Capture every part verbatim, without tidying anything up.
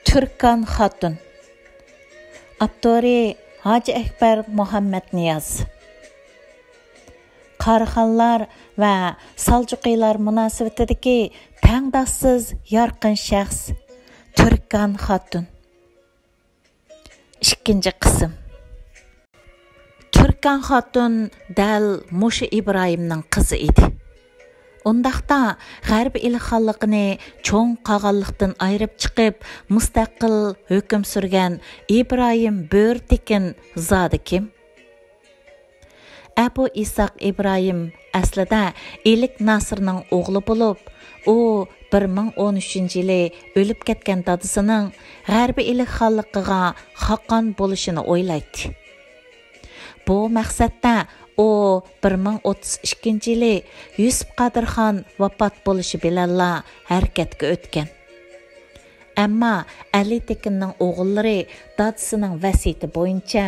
تۈركان خاتۇن. ئاپتورى: ھاجى ئەكبەر مۇھەممەتنىياز. قاراخانلار ۋە سالجۇقىلار مۇناسىۋىتىدىكى تەڭداشسىز يارقىن شەخس، تۈركان خاتۇن. ئىككىنچى قىسىم. تۈركان خاتۇن دەل مۇشۇ ئىبراھىمنىڭ قىزى ئىدى. ئۇنداقتا، غەربىي ئىلىخ خانلىقىنى چوڭ قاغانلىقتىن ئايرىپ چىقىپ، مۇستەقىل ھۆكۈم سۈرگەن ئىبراھىم بۆرىتېكىن زادى كىم؟ ئەبۇ ئىسھاق ئىبراھىم ئەسلىدە ئىلىك ناسىرنىڭ ئوغلى بولۇپ، ئۇ بىر مىڭ ئون ئۈچىنچى يىلى ئۆلۈپ كەتكەن دادىسىنىڭ غەربىي ئىلىك خانلىقىغا خاقان بولۇشىنى ئويلايتتى. بۇ مەقسەتتە ئۇ بىر مىڭ ئوتتۇز ئىككىنچى يىلى يۈسۈپ قادىر خان ۋاپات بولۇشى بىلەنلا ھەرىكەتكە ئۆتكەن. ئەمما ئەلى تېكىننىڭ ئوغۇللىرى دادىسىنىڭ ۋەسىيىتى بويىچە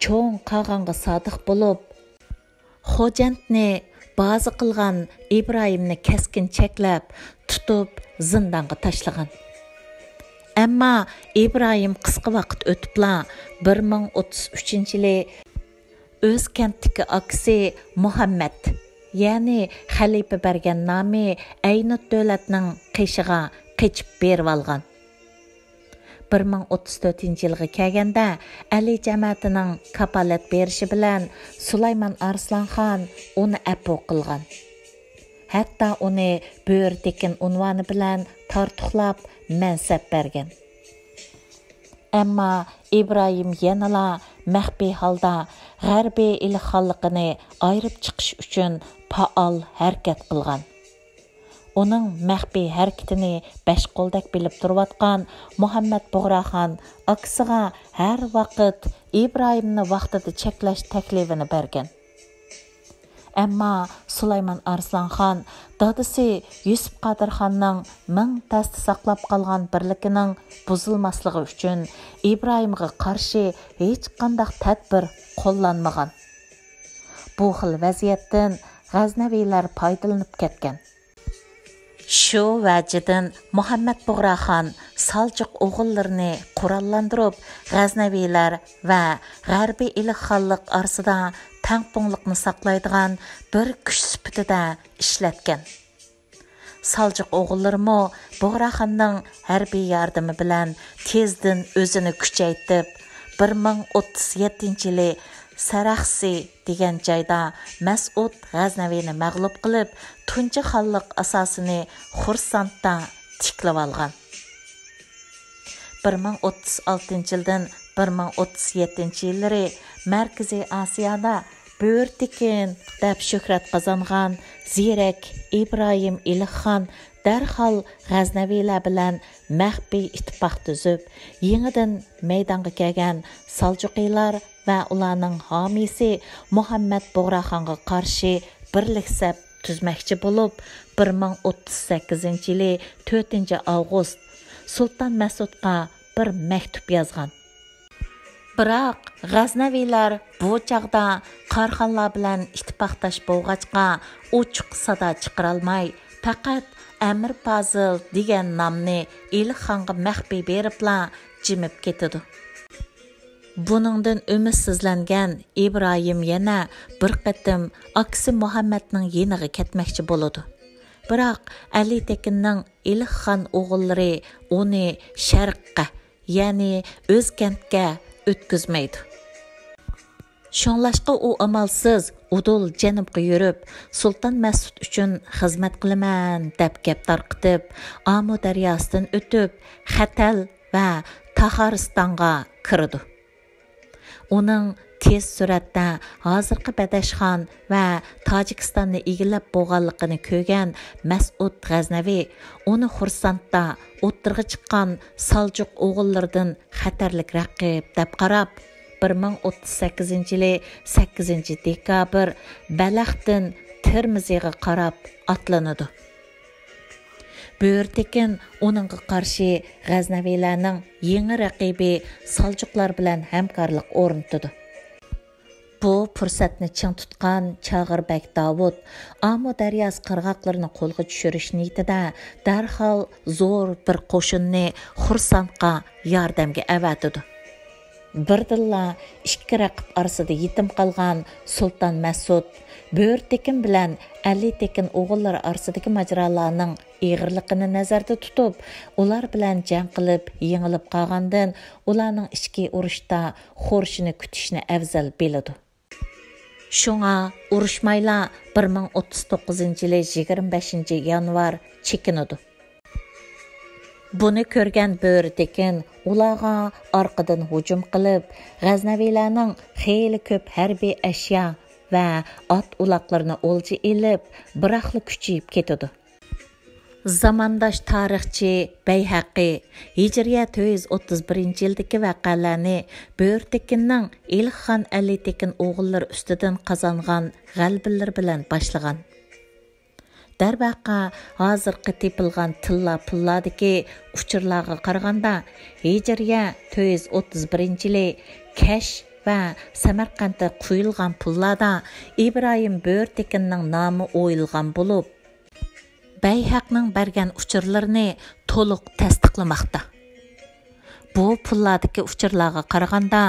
چوڭ قاغانغا سادىق بولۇپ، خوجەنتنى بازا قىلغان ئىبراھىمنى كەسكىن چەكلەپ، تۇتۇپ زىندانغا تاشلىغان. ئەمما ئىبراھىم قىسقا ۋاقىت ئۆتۈپلا، بىر مىڭ ئوتتۇز ئۈچىنچى يىلى ئۆز كەنتتىكى ئاكىسى مۇھەممەد، يەنى خەلىپە بەرگەن نامى ئەينۇت دۆلەتنىڭ قېشىغا قېچىپ بېرىۋالغان. بىر مىڭ ئوتتۇز تۆتىنچى يىلغا كەلگەندە، ئەلى جەمەتىنىڭ كاپالەت بېرىشى بىلەن سۇلايمان ئارسلانخان ئۇنى ئەپۇ قىلغان. ھەتتا ئۇنى بۆرىتېكىن ئۇنۋانى بىلەن تارتۇقلاپ مەنسەپ بەرگەن. ئەمما ئىبراھىم يەنىلا مەخپىي ھالدا غەربىي ئىلىخ خانلىقىنى ئايرىپ چىقىش ئۈچۈن پائال ھەرىكەت قىلغان. ئۇنىڭ مەخپىي ھەرىكىتىنى بەش قولدەك بىلىپ تۇرۇۋاتقان مۇھەممەد بۇغراخان ئاكىسىغا ھەر ۋاقىت ئىبراھىمنى ۋاقتىدا چەكلەش تەكلىپىنى بەرگەن. ئەمما سۇلايمان ئارسلانخان دادىسى يۈسۈپ قادىرخاننىڭ مىڭ تەستە ساقلاپ قالغان بىرلىكىنىڭ بۇزۇلماسلىقى ئۈچۈن ئىبراھىمغا قارشى ھېچقانداق تەدبىر قوللانمىغان. بۇ خىل ۋەزىيەتتىن غەزنەۋىلەر پايدىلىنىپ كەتكەن. شۇ ۋەجىدىن مۇھەممەد بۇغراخان سالجۇق ئوغۇللىرىنى قوراللاندۇرۇپ، غەزنەۋىلەر ۋە غەربىي ئىلىخ خانلىق ئارىسىدا تەڭپۇڭلۇقنى ساقلايدىغان بىر كۈچ سۈپىتىدە ئىشلەتكەن. سالجۇق ئوغۇللىرىمۇ بۇغراخاننىڭ ھەربىي ياردىمى بىلەن تېزدىن ئۆزىنى كۈچەيتىپ، بىر مىڭ ئوتتۇز يەتتىنچى يىلى سەرەخسى دېگەن جايدا مەسئۇد غەزنەۋىنى مەغلۇپ قىلىپ، تۇنجى خانلىق ئاساسىنى خۇرسانتتا تىكلىۋالغان. بىر مىڭ ئوتتۇز ئالتىنچى يىلدىن بىر مىڭ ئوتتۇز يەتتىنچى يىللىرى مەركىزىي ئاسىيادا بۆرىتېكىن دەپ شۆھرەت قازانغان زېرەك ئىبراھىم ئىلىخ خان دەرھال غەزنەۋىلەر بىلەن مەخپىي ئىتتىپاق تۈزۈپ، يېڭىدىن مەيدانغا كەلگەن سالجۇقىلار ۋە ئۇلارنىڭ ھامىيسى مۇھەممەد بۇغراخانغا قارشى بىرلىك سەپ تۈزمەكچى بولۇپ، بىر مىڭ ئوتتۇز سەككىزىنچى يىلى تۆتىنچى ئاۋغۇست سۇلتان مەسئۇدقا بىر مەكتۇپ يازغان. بىراق، غەزنەۋىلەر بۇ چاغدا قاراخانلار بىلەن ئىتتىپاقداش بولغاچقا، ئوچۇق سادا چىقىرالماي، پەقەت ئەمىر پازىل دېگەن نامنى ئىلىخ خانغا مەخپىي بېرىپلا جىمىپ كېتىدۇ. بۇنىڭدىن ئۈمىدسىزلەنگەن ئىبراھىم يەنە بىر قېتىم ئاكىسى مۇھەممەدنىڭ يېنىغا كەتمەكچى بولىدۇ. بىراق، ئەلى تېكىننىڭ ئىلىخ خان ئوغۇللىرى ئۇنى شەرققە، يەنى ئۆزكەنتكە ئۆتكۈزمەيدۇ. شۇڭلاشقا ئۇ ئامالسىز ئۇدۇل جەنۇبقا يۈرۈپ، سۇلتان مەسئۇد ئۈچۈن خىزمەت قىلىمەن دەپ گەپ تارقىتىپ، ئامۇ دەرياسىدىن ئۆتۈپ، خەتەل ۋە تاخارىستانغا كىرىدۇ. ئۇنىڭ تېز سۈرئەتتە ھازىرقى بەدەشخان ۋە تاجىكىستاننى ئىگىلەپ بولغانلىقىنى كۆرگەن مەسئۇد غەزنەۋى ئۇنى خۇرسانتتا ئوتتۇرىغا چىققان سالجۇق ئوغۇللىرىدىن خەتەرلىك رەقىب دەپ قاراپ، بىر مىڭ ئوتتۇز سەككىزىنچى يىلى سەككىزىنچى دېكابىر بەلەختىن تىرمىزىغا قاراپ ئاتلىنىدۇ. بۆرىتېكىن ئۇنىڭغا قارشى غەزنەۋىلەرنىڭ يېڭى رەقىبى سالجۇقلار بىلەن ھەمكارلىق ئورنىتىدۇ. بۇ پۇرسەتنى چىڭ تۇتقان چاغىر بەگ داۋۇت ئامۇ دەرياسى قىرغاقلىرىنى قولغا چۈشۈرۈش نىيىتىدە دەرھال زور بىر قوشۇننى خورسانتقا ياردەمگە ئەۋەتىدۇ. بىردىنلا ئىككى رەقىب ئارىسىدا يېتىم قالغان سۇلتان مەسۇد، بۆرە تېكىن بىلەن ئەلى تېكىن ئوغۇللىرى ئارىسىدىكى ماجىرالارنىڭ ئېغىرلىقىنى نەزەردە تۇتۇپ، ئۇلار بىلەن جەڭ قىلىپ يېڭىلىپ قالغاندىن، ئۇلارنىڭ ئىچكى ئۇرۇشتا خورشىنى كۈتۈشنى ئەۋزەل بىلىدۇ. شۇڭا ئۇرۇشمايلا بىر مىڭ ئوتتۇز توققۇزىنچى يىلى يىگىرمە بەشىنچى يانۋار چېكىنىدۇ. بۇنى كۆرگەن بۆرە تېكىن ئۇلارغا ئارقىدىن ھۇجۇم قىلىپ، غەزنەۋىلەرنىڭ خېلى كۆپ ھەربىي ئەشيا ۋە ئات-ئۇلاقلىرىنى ئولجا ئېلىپ، بىراقلا كۈچىيىپ كېتىدۇ. زامانداش تارىخچى بەيھەقى ھىجرىيە تۆت يۈز ئوتتۇز بىرىنچى يىلدىكى ۋەقەلەرنى بۆرە تېكىننىڭ ئېلىخان ئەلى تېكىن ئوغۇللىرى ئۈستىدىن قازانغان غەلىبىلىرى بىلەن باشلىغان. دەرۋەقە، ھازىرقى تېپىلغان تىللا پۇللاردىكى ئۇچۇرلارغا قارىغاندا، ھىجرىيە تۆت يۈز ئوتتۇز بىرىنچى يىلى كەش ۋە سەمەرقەنتتە قۇيۇلغان پۇللاردا ئىبراھىم بۆرە تېكىننىڭ نامى ئويۇلغان بولۇپ، بەيھەقنىڭ بەرگەن ئۇچۇرلىرىنى تولۇق تەستىقلىماقتا. بۇ پۇللاردىكى ئۇچۇرلارغا قارىغاندا،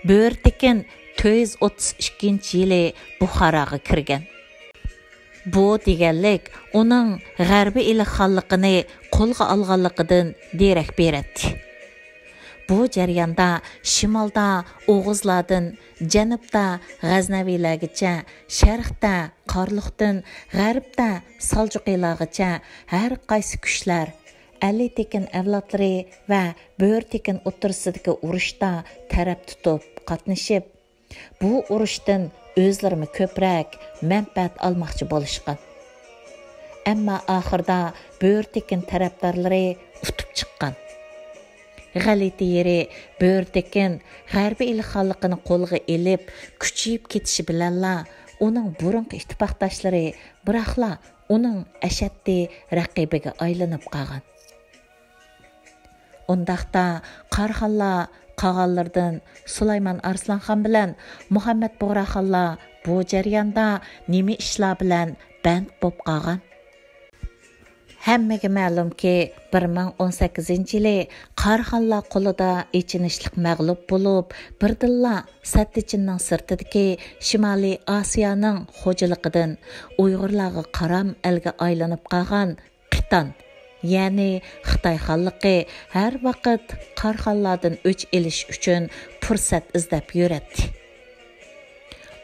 بۆرە تېكىن تۆت يۈز ئوتتۇز ئىككىنچى يىلى بۇخاراغا كىرگەن. بۇ دېگەنلىك، ئۇنىڭ غەربىي ئىلى خانلىقىنى قولغا ئالغانلىقىدىن دېرەك بېرەتتى. بۇ جەرياندا شىمالدا ئوغۇزلاردىن، جەنۇبتا غەزنەۋىلەرگىچە، شەرقتە قارلۇقتىن، غەربتە سالجۇقىلارغىچە ھەر قايسى كۈچلەر ئەلى تېكىن ئەۋلادلىرى ۋە بۆرە تېكىن ئوتتۇرىسىدىكى ئۇرۇشتا تەرەپ تۇتۇپ قاتنىشىپ، بۇ ئۇرۇشتىن ئۆزلىرىمۇ كۆپرەك مەنپەئەت ئالماقچى بولۇشقان. ئەمما ئاخىردا بۆرە تېكىن تەرەپدارلىرى ئۇتۇپ چىققان. غەلىتە يېرى، بۆرە تېكىن غەربىي ئىلى خانلىقىنى قولغا ئېلىپ، كۈچىيىپ كېتىشى بىلەنلا، ئۇنىڭ بۇرۇنقى ئىتتىپاقداشلىرى، بىراقلا ئۇنىڭ ئەشەددىي رەقىبىگە ئايلىنىپ قالغان. ئۇنداقتا قاراخانلار قالغانلىرىدىن سۇلايمان ئارسلانخان بىلەن مۇھەممەد بۇغراخانلار بۇ جەرياندا نېمە ئىشلار بىلەن بەند بولۇپ قالغان؟ ھەممىگە مەلۇمكى، بىر مىڭ ئون سەككىزىنچى يىلى قاراخانلار قولىدا ئېچىنىشلىق مەغلۇپ بولۇپ، بىردىنلا سەددىچىننىڭ سىرتىدىكى شىمالىي ئاسىيانىڭ خوجىلىقىدىن ئۇيغۇرلارغا قارام ئەلگە ئايلىنىپ قالغان قىتان، يەنى خىتاي خانلىقى ھەر ۋاقىت قاراخانلاردىن ئۆچ ئېلىش ئۈچۈن پۇرسەت ئىزدەپ يۈرەتتى.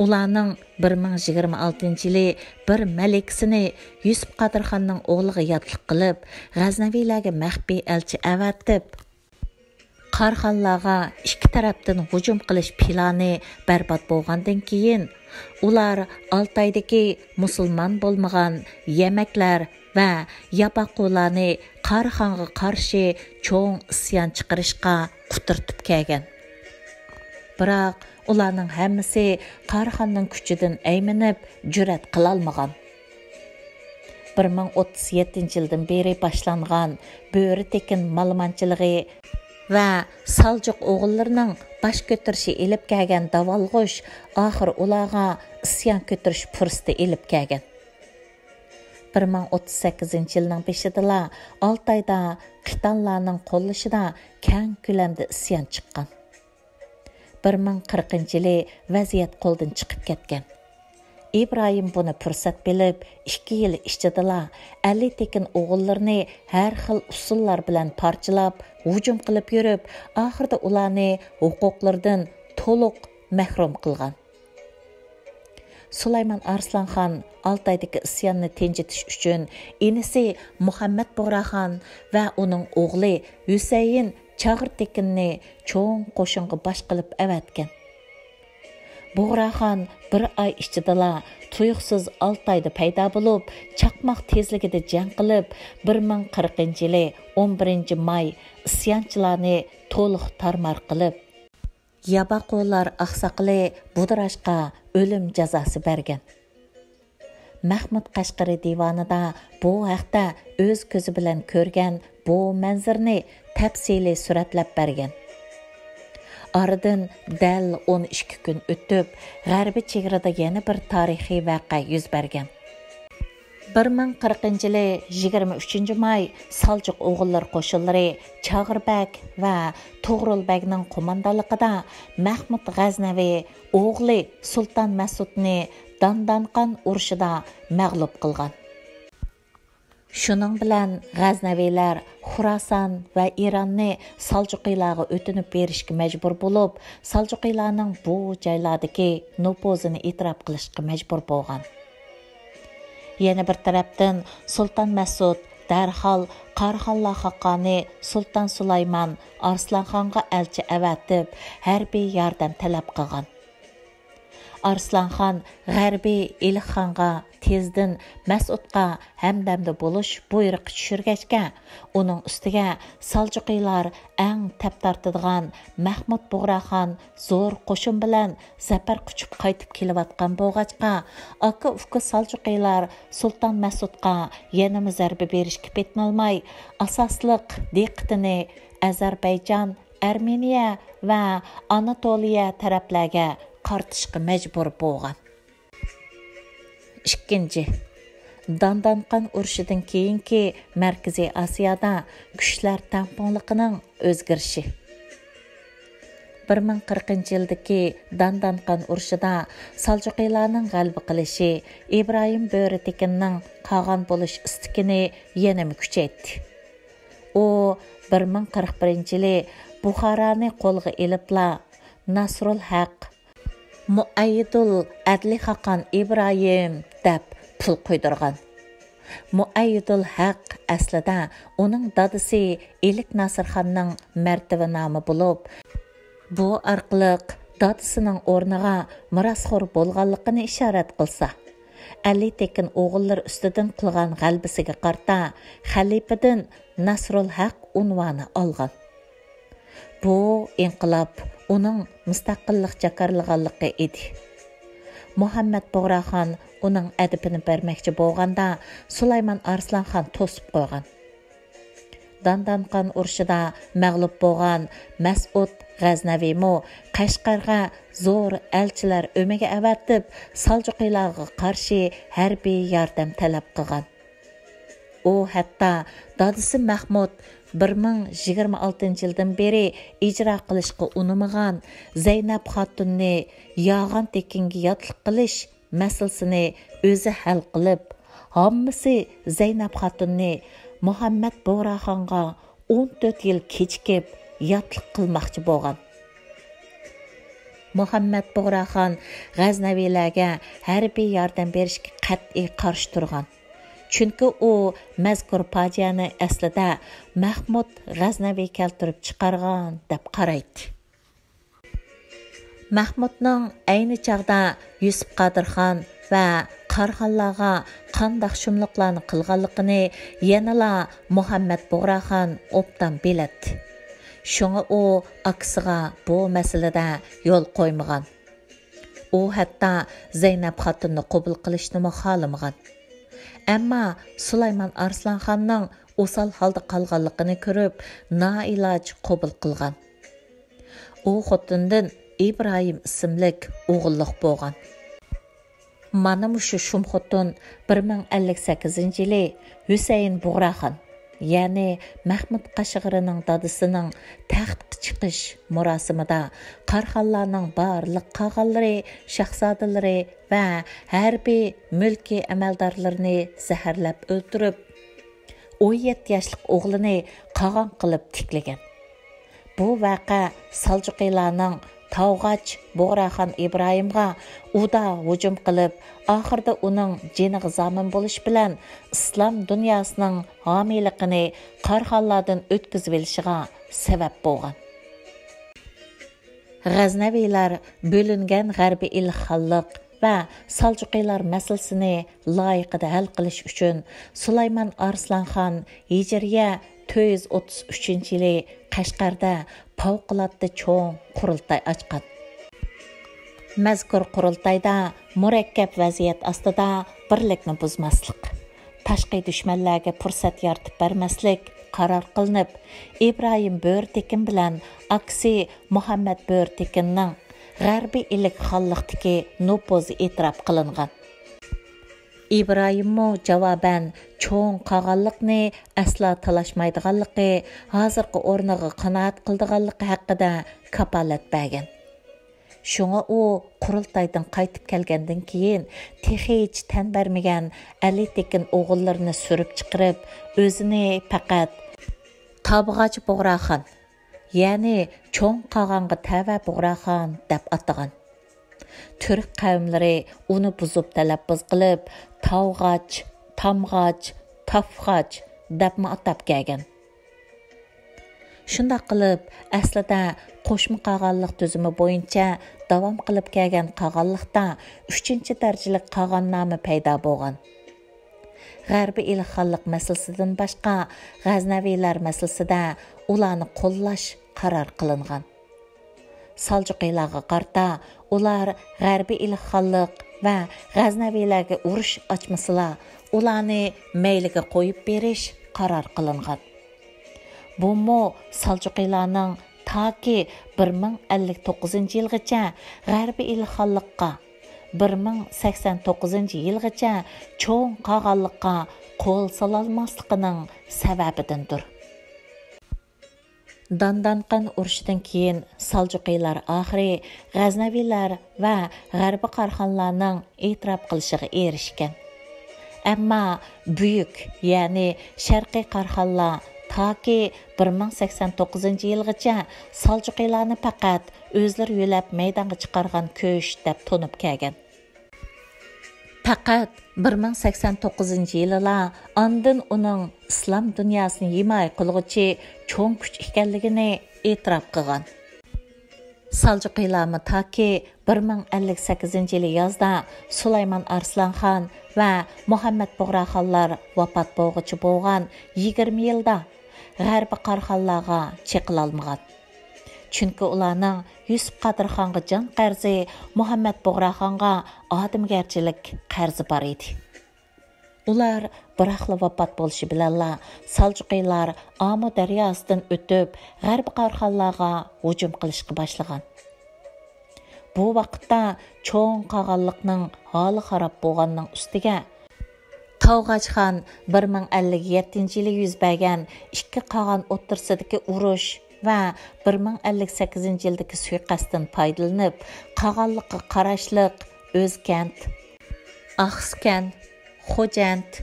ئۇلارنىڭ بىر مىڭ يىگىرمە ئالتىنچى يىلى بىر مەلىكىسىنى يۈسۈپ قادىرخاننىڭ ئوغلىغا ياتلىق قىلىپ، غەزنەۋىلەرگە مەخپىي ئەلچى ئەۋەتىپ، قاراخانلارغا ئىككى تەرەپتىن ھۇجۇم قىلىش پىلانى بەربات بولغاندىن كېيىن، ئۇلار ئالتايدىكى مۇسۇلمان بولمىغان يەمەكلەر ۋە ياپاقۇلارنى قاراخانغا قارشى چوڭ ئىسيان چىقىرىشقا قۇترىتىپ كەلگەن. بىراق، ئۇلارنىڭ ھەممىسى قاراخاننىڭ كۈچىدىن ئەيمىنىپ، جۈرئەت قىلالمىغان. بىر مىڭ ئوتتۇز يەتتىنچى يىلدىن بېرى باشلانغان بۆرە تېكىن مالىمانچىلىقى ۋە سالجۇق ئوغۇللىرىنىڭ باش كۆتۈرۈشى ئېلىپ كەلگەن داۋالغۇش ئاخىر ئۇلارغا ئىسيان كۆتۈرۈش پۇرسىتى ئېلىپ كەلگەن. بىر مىڭ ئوتتۇز سەككىزىنچى يىلنىڭ بېشىدىلا ئالتايدا قىتانلارنىڭ قوللىشىدا كەڭ كۆلەمدە ئىسيان چىققان. بىر مىڭ قىرىقىنچى يىلى ۋەزىيەت قولدىن چىقىپ كەتكەن. ئىبراھىم بۇنى پۇرسەت بىلىپ، ئىككى يىل ئىچىدىلا ئەلى تېكىن ئوغۇللىرىنى ھەر خىل ئۇسۇللار بىلەن پارچىلاپ، ھۇجۇم قىلىپ يۈرۈپ، ئاخىرىدا ئۇلارنى ھوقۇقلىرىدىن تولۇق مەھرۇم قىلغان. سۇلايمان ئارسلانخان ئالتايدىكى ئىسياننى تىنجىتىش ئۈچۈن ئىنىسى مۇھەممەد بۇغراخان ۋە ئۇنىڭ ئوغلى ھۈسەيىن چاغىر تېكىننى چوڭ قوشۇنغا باش قىلىپ ئەۋەتكەن. بۇغراخان بىر ئاي ئىچىدىلا تۇيۇقسىز ئالتايدا پەيدا بولۇپ، چاقماق تېزلىكىدە جەڭ قىلىپ، بىر مىڭ قىرىقىنچى يىلى ئون بىرىنچى ماي ئىسيانچىلارنى تولۇق تارمار قىلىپ، ياباقۇلار ئاقساقىلى بۇدراشقا ئۆلۈم جازاسى بەرگەن. مەھمۇد قەشقىرى دىۋانىدا بۇ ھەقتە ئۆز كۆزى بىلەن كۆرگەن بۇ مەنزىرىنى تەپسىلىي سۈرەتلەپ بەرگەن. ئارىدىن دەل ئون ئىككى كۈن ئۆتۈپ، غەربىي چېگرىدا يەنە بىر تارىخىي ۋەقە يۈز بەرگەن. بىر مىڭ قىرىقىنچى يىلى يىگىرمە ئۈچىنچى ماي سالجۇق ئوغۇللىرى قوشۇنلىرى چاغىر بەگ ۋە توغرۇل بەگنىڭ قوماندانلىقىدا مەھمۇد غەزنەۋى ئوغلى سۇلتان مەسۇدنى داندانقان ئۇرۇشىدا مەغلۇپ قىلغان. شۇنىڭ بىلەن غەزنەۋىلەر خۇراسان ۋە ئىراننى سالجۇقىلارغا ئۆتۈنۈپ بېرىشكە مەجبۇر بولۇپ، سالجۇقىلارنىڭ بۇ جايلاردىكى نوپۇزىنى ئېتىراپ قىلىشقا مەجبۇر بولغان. يەنە بىر تەرەپتىن، سۇلتان مەسۇد دەرھال قاراخانلار خاقانى سۇلتان سۇلايمان ئارسلانخانغا ئەلچى ئەۋەتىپ، ھەربىي ياردەم تەلەپ قىلغان. ئارسلانخان غەربىي ئىلىخخانغا تېزدىن مەسئۇدقا ھەمدەمدە بولۇش بۇيرۇقى چۈشۈرگەچكە، ئۇنىڭ ئۈستىگە سالجۇقىلار ئەڭ تەپ تارتىدىغان مەھمۇد بۇغراخان زور قوشۇن بىلەن زەپەر قۇچۇپ قايتىپ كېلىۋاتقان بولغاچقا، ئاكا-ئۇكا سالجۇقىلار سۇلتان مەسئۇدقا يەنىمۇ زەربە بېرىشكە پېتىنالماي، ئاساسلىق دىققىتىنى ئەزەربەيجان، ئەرمېنىيە ۋە ئاناتولىيە تەرەپلەرگە قارىتىشقا مەجبۇر بولغان. ئىككىنچى، داندانقان ئۇرۇشىدىن كېيىنكى مەركىزىي ئاسىيادا كۈچلەر تەڭپۇڭلۇقىنىڭ ئۆزگىرىشى. بىر مىڭ قىرىقىنچى يىلدىكى داندانقان ئۇرۇشىدا سالجۇقىلارنىڭ غەلىبە قىلىشى ئىبراھىم بۆرىتېكىننىڭ قاغان بولۇش ئىستىكىنى يەنىمۇ كۈچەيتتى. ئۇ بىر مىڭ قىرىق بىرىنچى يىلى بۇخارانى قولغا ئېلىپلا، ناسرۇل ھەق، مۇئەييىدۇل ئەدلى خاقان ئىبراھىم دەپ پۇل قۇيدۇرغان. مۇئەييىدۇل ھەق ئەسلىدە ئۇنىڭ دادىسى ئىلىك ناسىرخاننىڭ مەرتىۋە نامى بولۇپ، بۇ ئارقىلىق دادىسىنىڭ ئورنىغا مىراسخور بولغانلىقىنى ئىشارەت قىلسا، ئەلى تېكىن ئوغۇللىرى ئۈستىدىن قىلغان غەلىبىسىگە قارىتا خەلىپىدىن ناسرۇل ھەق ئۇنۋانى ئالغان. بۇ ئىنقىلاب ئۇنىڭ مۇستەقىللىق جاكارلىغانلىقى ئىدى. مۇھەممەد بۇغراخان ئۇنىڭ ئەدىپىنى بەرمەكچى بولغاندا، سۇلايمان ئارسلانخان توسۇپ قويغان. داندانقان ئۇرۇشىدا مەغلۇپ بولغان مەسئۇد غەزنەۋىمۇ قەشقەرگە زور ئەلچىلەر ئۆمىگە ئەۋەتىپ، سالجۇقىلارغا قارشى ھەربىي ياردەم تەلەپ قىلغان. ئۇ ھەتتا دادىسى مەھمۇد بىر مىڭ يىگىرمە ئالتىنچى يىلدىن بېرى ئىجرا قىلىشقا ئۇنىمىغان زەينەپ خاتۇننى ياغان تېكىنگە ياتلىق قىلىش مەسىلىسىنى ئۆزى ھەل قىلىپ، ھاممىسى زەينەپ خاتۇننى مۇھەممەد بۇغراخانغا ئون تۆت يىل كېچىكىپ ياتلىق قىلماقچى بولغان. مۇھەممەد بۇغراخان غەزنەۋىلەرگە ھەربىي ياردەم بېرىشكە قەتئىي قارشى تۇرغان. چۈنكى ئۇ مەزكۇر پاجىئەنى ئەسلىدە مەھمۇد غەزنەۋى كەلتۈرۈپ چىقارغان دەپ قارايتتى. مەھمۇدنىڭ ئەينى چاغدا يۈسۈپ قادىرخان ۋە قاراخانلارغا قانداق شۇملۇقلارنى قىلغانلىقىنى يەنىلا مۇھەممەد بۇغراخان ئوبدان بىلەتتى. شۇڭا ئۇ ئاكىسىغا بۇ مەسىلىدە يول قويمىغان. ئۇ ھەتتا زەينەپ خاتۇننى قوبۇل قىلىشنىمۇ خالىمىغان. ئەمما سۇلايمان ئارسلانخاننىڭ ئوسال ھالدا قالغانلىقىنى كۆرۈپ، نائىلاج قوبۇل قىلغان. ئۇ خوتۇندىن ئىبراھىم ئىسىملىك ئوغۇللۇق بولغان. مانا مۇشۇ شۇم خوتۇن بىر مىڭ ئەللىك سەككىزىنچى يىلى ھۈسەيىن بۇغراخان، يەنى مەھمۇد قاشىغىرىنىڭ دادىسىنىڭ تەختقا چىقىش مۇراسىمىدا قاراخانلارنىڭ بارلىق قاغانلىرى، شاھزادىلىرى ۋە ھەربىي مۈلكىي ئەمەلدارلىرىنى زەھەرلەپ ئۆلتۈرۈپ، ئون يەتتە ياشلىق ئوغلىنى قاغان قىلىپ تىكلىگەن. بۇ ۋەقە سالجۇقىلارنىڭ تاۋغاچ بۇغراخان ئىبراھىمغا ئۇدا ھۇجۇم قىلىپ، ئاخىرىدا ئۇنىڭ جېنىغا زامىن بولۇش بىلەن ئىسلام دۇنياسىنىڭ ھامىيلىقىنى قاراخانلاردىن ئۆتكۈزۈۋېلىشىغا سەۋەب بولغان. غەزنەۋىلەر بۆلۈنگەن غەربىي ئىلخانلىق ۋە سالجۇقىلار مەسىلىسىنى لايىقىدا ھەل قىلىش ئۈچۈن، سۇلايمان ئارسلانخان ھىجرىيە تۆت يۈز ئوتتۇز ئۈچىنچى يىلى قەشقەردە پەۋقۇلئاددە چوڭ قۇرۇلتاي ئاچقان. مەزكۇر قۇرۇلتايدا مۇرەككەپ ۋەزىيەت ئاستىدا بىرلىكنى بۇزماسلىق، تاشقى دۈشمەنلەرگە پۇرسەت يارىتىپ بەرمەسلىك، قارار قىلىنىپ، ئىبراھىم بۆرىتېكىن بىلەن ئاكىسى مۇھەممەد بۆرىتېكىننىڭ غەربىي ئىلىك خانلىقتىكى نوپۇزى ئېتىراپ قىلىنغان. ئىبراھىممۇ جاۋابەن چوڭ قاغانلىقنى ئەسلا تالاشمايدىغانلىقى، ھازىرقى ئورنىغا قانائەت قىلىدىغانلىقى ھەققىدە كاپالەت بەرگەن. شۇڭا ئۇ قۇرۇلتايدىن قايتىپ كەلگەندىن كېيىن تېخىچە تەن بەرمىگەن ئەلى تېكىن ئوغۇللىرىنى سۈرۈپ چىقىرىپ، ئۆزىنى پەقەت تابغاچ بۇغراخان، يەنى چوڭ قاغانغا تەۋە بۇغراخان دەپ ئاتىغان. تۈرك قەۋملىرى ئۇنى بۇزۇپ تەلەپپۇز قىلىپ، تاۋغاچ، تامغاچ، تافغاچ دەپمۇ ئاتاپ كەلگەن. شۇنداق قىلىپ، ئەسلىدە قوشما قاغانلىق تۈزۈمى بويىچە داۋام قىلىپ كەلگەن قاغانلىقتا ئۈچىنچى دەرىجىلىك قاغان نامى پەيدا بولغان. غەربىي ئىلىخانلىق مەسىلىسىدىن باشقا، غەزنەۋىلەر مەسىلىسىدە ئۇلارنى قوللاش قارار قىلىنغان. سالجۇقىلارغا قارىتا، ئۇلار غەربىي ئىلىخانلىق ۋە غەزنەۋىلەرگە ئۇرۇش ئاچمىسىلا، ئۇلارنى مەيلىگە قويۇپ بېرىش قارار قىلىنغان. بۇمۇ سالجۇقىلارنىڭ تاكى بىر مىڭ ئەللىك توققۇزىنچى يىلغىچە غەربىي ئىلىخانلىققا، بىر مىڭ سەكسەن توققۇزىنچى يىلغىچە چوڭ قاغانلىققا قول سالالماسلىقىنىڭ سەۋەبىدىندۇر. داندانقان ئۇرۇشىدىن كېيىن سالجۇقىلار ئاخىرى غەزنەۋىلەر ۋە غەربىي قاراخانلارنىڭ ئېتىراپ قىلىشىغا ئېرىشكەن. ئەمما بۈيۈك، يەنى شەرقىي قاراخانلار تاكى بىر مىڭ سەكسەن توققۇزىنچى يىلغىچە سالجۇقىلارنى پەقەت ئۆزلىرى يۆلەپ مەيدانغا چىقارغان كۈچ دەپ تونۇپ كەلگەن. پەقەت بىر مىڭ سەكسەن توققۇزىنچى يىلىلا ئاندىن ئۇنىڭ ئىسلام دۇنياسىنى ھىمايە قىلغۇچى چوڭ كۈچ ئىكەنلىكىنى ئېتىراپ قىلغان. سالجۇقىلارمۇ تاكى بىر مىڭ ئەللىك سەككىزىنچى يىلى يازدا سۇلايمان ئارسلانخان ۋە مۇھەممەد بۇغراخانلار ۋاپات بولغۇچە بولغان يىگىرمە يىلدا غەربىي قاراخانلارغا چېقىلالمىغان. چۈنكى ئۇلارنىڭ يۈسۈپ قادىرخانغا جان قەرزى، مۇھەممەد بۇغراخانغا ئادەمگەرچىلىك قەرزى بار ئىدى. ئۇلار بىراقلا ۋاپات بولۇشى بىلەنلا سالجۇقىلار ئامۇ دەرياسىدىن ئۆتۈپ، غەربىي قاراخانلارغا ھۇجۇم قىلىشقا باشلىغان. بۇ ۋاقىتتا چوڭ قاغانلىقنىڭ ھالى خاراب بولغاننىڭ ئۈستىگە، تاۋغاچخان بىر مىڭ ئەللىك يەتتىنچى يىلى يۈز بەرگەن ئىككى قاغان ئوتتۇرىسىدىكى ئۇرۇش ۋە بىر مىڭ ئەللىك سەككىزىنچى يىلدىكى سۇيىقەستتىن پايدىلىنىپ، قاغانلىققا قاراشلىق ئۆزكەنت، ئاقسۇكەنت، خوجەنت،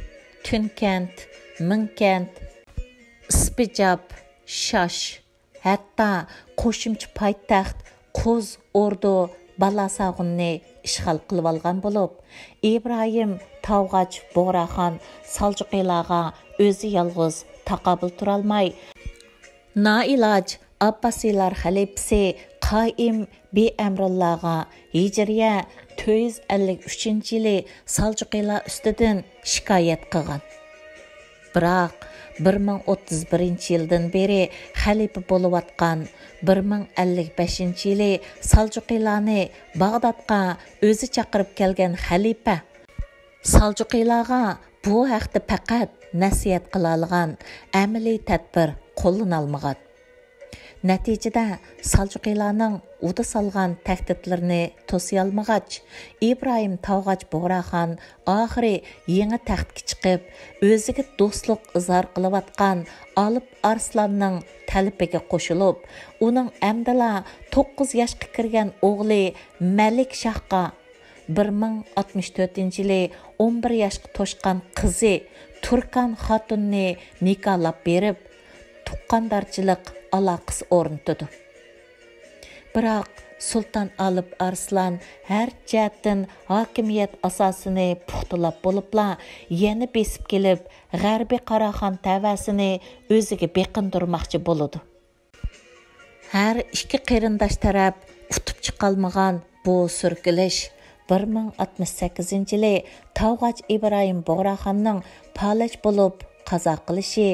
تۈنكەنت، مىڭكەنت، ئىسپىجاب، شاش، ھەتتا قوشۇمچە پايتەخت قۇز ئوردۇ بالاساغۇننى ئىشغال قىلىۋالغان بولۇپ، ئىبراھىم تاۋغاچ بۇغراخان سالجۇقىلارغا ئۆزى يالغۇز تاقابىل تۇرالماي، نائىلاج ئابباسىيلار خەلىپىسى قائىم بىئەمرۇللاغا ھىجرىيە تۆت يۈز ئەللىك ئۈچىنچى يىلى سالجۇقىلار ئۈستىدىن شىكايەت قىلغان. بىراق، بىر مىڭ ئوتتۇز بىرىنچى يىلدىن بېرى خەلىپە بولۇۋاتقان، بىر مىڭ ئەللىك بەشىنچى يىلى سالجۇقىلارنى باغدادقا ئۆزى چاقىرىپ كەلگەن خەلىپە سالجۇقىلارغا بۇ ھەقتە پەقەت نەسىھەت قىلالىغان ئەمەلىي تەدبىر قوللىنالمىغان. نەتىجىدە، سالجۇقىلارنىڭ ئۇدا سالغان تەھدىتلىرىنى توسىيالمىغاچ، ئىبراھىم تاۋغاچ بۇغراخان ئاخىرى يېڭى تەختكە چىقىپ، ئۆزىگە دوستلۇق ئىزھار قىلىۋاتقان ئالىپ ئارسلاننىڭ تەلىپىگە قوشۇلۇپ، ئۇنىڭ ئەمدىلا توققۇز ياشقا كىرگەن ئوغلى مەلىك شاھقا، بىر مىڭ ئاتمىش تۆتىنچى يىلى ئون بىر ياشقا توشقان قىزى تۇركان خاتۇننى نىكاھلاپ بېرىپ، تۇغقاندارچىلىق ئالاقىسى ئورنىتىدۇ. بىراق، سۇلتان ئالىپ ئارسلان ھەر جەھەتتىن ھاكىمىيەت ئاساسىنى پۇختىلاپ بولۇپلا، يەنە بېسىپ كېلىپ، غەربىي قاراخان تەۋەسىنى ئۆزىگە بېقىندۇرماقچى بولىدۇ. ھەر ئىككى قېرىنداش تەرەپ ئۇتۇپ چىقالمىغان بۇ سۈركىلىش بىر مىڭ ئاتمىش سەككىزىنچى يىلى تاۋغاچ ئىبراھىم بۇغراخاننىڭ پالەچ بولۇپ قازا قىلىشى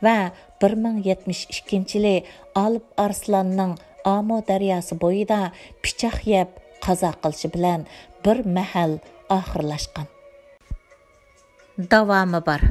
ۋە بىر مىڭ يەتمىش ئىككىنچى يىلى ئالىپ ئارسلاننىڭ ئامۇ دەرياسى بويىدا پىچاق يەپ قازا قىلىشى بىلەن بىر مەھەل ئاخىرلاشقان. داۋامى بار.